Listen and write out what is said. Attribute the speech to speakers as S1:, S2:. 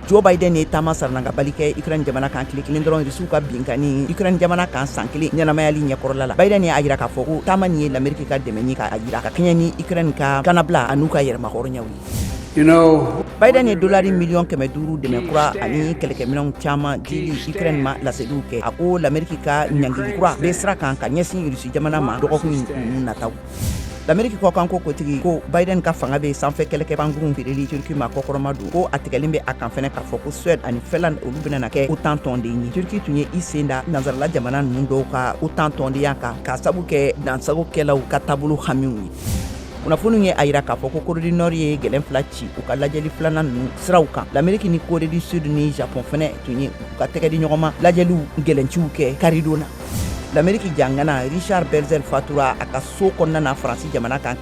S1: Joe Biden ye taama saranankabali kɛ Ukraine jamana kan tile kelen dɔrɔn Rusiw ka binkanni Ukraine jamana kan san kelen ɲɛnamayali ɲɛkɔrɔla la. Biden ye a jira k'a fɔ ko taama nin ye Lameriki ka dɛmɛ ye k'a jira ka kɛɲɛ ni Ukraine ka kannabila an'u ka yɛrɛmahɔrɔnyaw ye. Biden ye dolari miliyɔn 500 dɛmɛ kura ani kɛlɛkɛminɛnw caman dili Ukraine ma laseliw kɛ. A ko Lameriki ka ɲangili kura bɛ sira kan ka ɲɛsin Rusi jamana ma dɔgɔkun ninnu nataw. Lameriki kɔkanko kotigi ko Biden ka fanga bɛ sanfɛ kɛlɛkɛ pankurun feereli Turki ma kɔkɔrɔma don, ko a tigɛlen bɛ a kan fɛnɛ k'a fɔ ko Suède ani Finlande, olu bɛna na kɛ OTAN tɔnden ye. Turki tun ye i sen da nansarala jamana ninnu dɔw ka OTAN tɔndenya kan k'a sabu kɛ dansagokɛlaw ka taabolo hamiw ye. Kunnafoniw ye a jira k'a fɔ ko Corée du Nord ye gɛlɛn fila ci u ka lajɛli filanan ninnu siraw kan. Lameriki ni Corée du Sud ni Japon fɛnɛ tun ye u ka tɛgɛdiɲɔgɔnma lajɛliw gɛlɛnciw kɛ karidon na. Lameriki jangana Richard Belzer fatura a ka so kɔnɔna na Faransi jamana kan.